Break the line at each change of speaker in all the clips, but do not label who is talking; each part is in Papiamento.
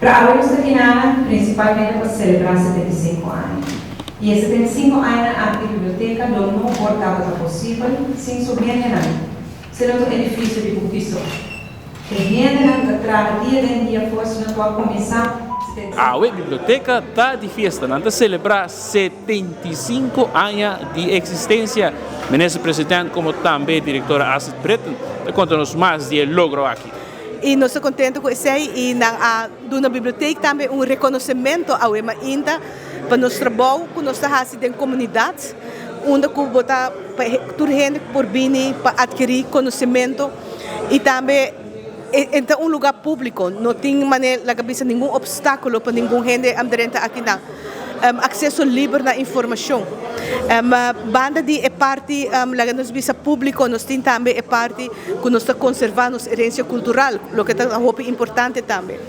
Pero awe nos ta kina prinsipalmente pa selebrá 75 aña. I e 75 añanan aki di biblioteka lo no por tabata posibel sin su hendenan. Se no ta un edifisio di un piso. E hendenan ku ta traha dia den dia for sino ku a kuminsá 75.
Awe biblioteka ta di fiesta. Nan ta selebrá 75 aña di eksistensia. Minister President komo tambe Direktora Astrid Britten ta konta nos mas di e logro aki.
I nos ta kontentu ku esei i nan a duna bibliotek tambe un rekonosementu awe mainta pa nos trabou ku nos ta hasi den komunidat unda ku bo ta pa tur hende por bini pa atkirí konosementu i tambe e ta un lugá públiko no tin manera laga bisa ningun opstákulo pa ningun hende drenta akinan. Akseso liber na informashon. Banda di e parti laga nos bisa públiko nos tin tambe e parti ku nos ta konservá nos herensia kultural, loke ta hopi importante tambe.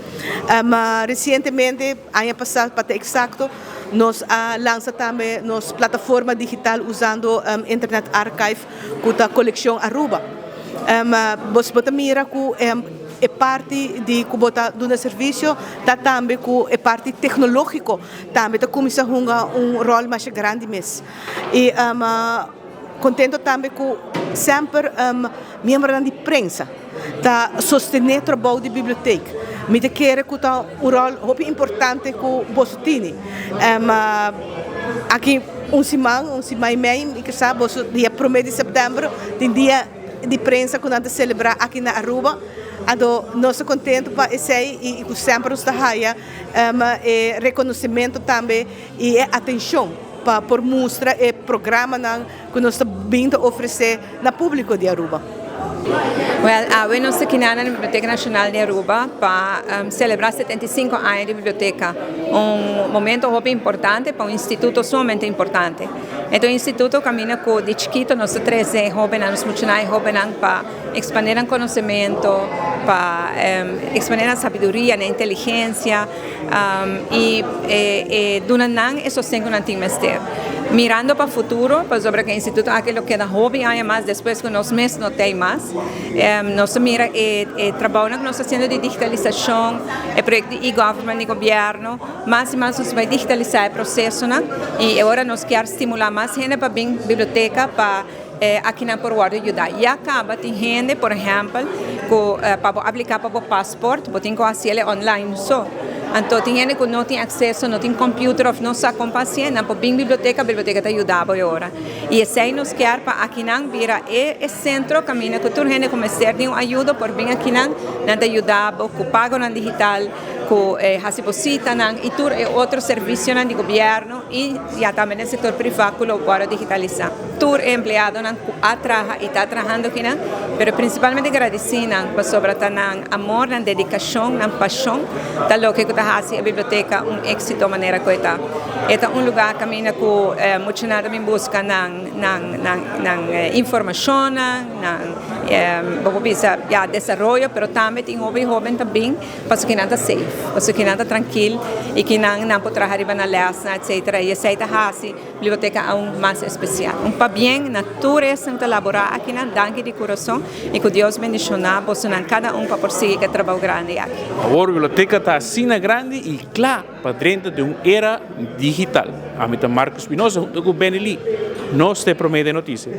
Resientemente, aña pasá pa ta eksakto, nos a lansa tambe nos plataforma digital usando Internet Archive ku ta Kolekshon Aruba. Bo ta mira ku e parti di ku bo ta duna servisio ta tambe ku e parti teknológiko tambe ta kuminsá hunga un ròl masha grandi mes. I kontento tambe ku semper miembronan di prensa ta sostené trabou di bibliotek. Mi ta kere ku ta un ròl hopi importante ku boso tini. Aki un siman, un siman i mei, mi ke sa boso dia promé di sèptèmber tin dia di prensa ku nan ta selebrá aki na Aruba. Anto nos ta kontentu pa esei i ku semper nos ta haya e rekonosementu tambe i e atenshon pa por mustra e programanan ku nos ta bin ta ofresé na públiko di Aruba.
Wèl, awe nos ta kina na Biblioteka Nashonal di Aruba pa selebrá 75 aña di biblioteka, un momento hopi importante pa un instituto sumamente importante. E ta un instituto kaminda ku di chikito nos ta trese hóbennan, nos muchanan i hóbennan pa ekspandé nan konosementu, pa ekspandé nan sabiduria, nan inteligensia i e duna nan e sosten ku nan tin mester. Mirando pa futuro, pasobra ku e instituto aki lo keda hopi aña mas despues ku nos mes no t'ei mas, nos ta mira e trabounan ku nos ta hasiendo di digitalisashon, e proyekto di e-government di gobièrnu, Mas i mas nos bai digitalisá e prosesonan i e ora nos kier stimulá mas hende pa bin biblioteka pa akinan por wòrdu yudá. Ya kaba tin hende, por ehèmpel, ku pa bo apliká pa bo pasport bo tin ku hasi el online so. Anto tin hende ku no tin akseso, no tin kòmpiuter òf no sa kon pa hasié, nan por bin biblioteka, biblioteka ta yuda bo e ora. I esei nos kier pa akinan bira e sentro kaminda ku tur hende ku mester di un ayudo por bin akinan, nan ta yuda bo ku pagonan digital. Ku e hasi bo sitanan i tur e otro servisionan di gobièrnu i ya tambe den sektor privá ku lo wòrdu digitalisá. Tur e empleadonan ku a traha i ta trahando akinan, pero prinsipalmente gradisí nan pasobra ta nan amor, nan dedikashon, nan pashon ta loke ku ta hasi e biblioteka un éksito manera ku e ta. E ta un lugá kaminda ku muchanan ta bin buska nan nan nan nan informashonnan, nan bo por bisa ya desaroyo, pero tambe tin hopi hóben ta bin. Pasobra ki nan ta safe, pasobra ki nan ta trankil i ki nan nan por traha riba nan lèsnan etsetera i esei ta hasi biblioteka aun mas espesial. Un pabien na tur esnan ku ta laborá akinan, danki di kurason i ku Dios bendishoná bosonan kada un pa por sigui ku e trabou grandi aki.
Awor biblioteka ta asina grandi i kla pa drenta den un era digital. Ami ta Marco Espinosa hunto ku Benny Lee. Nos ta e promé den notisia.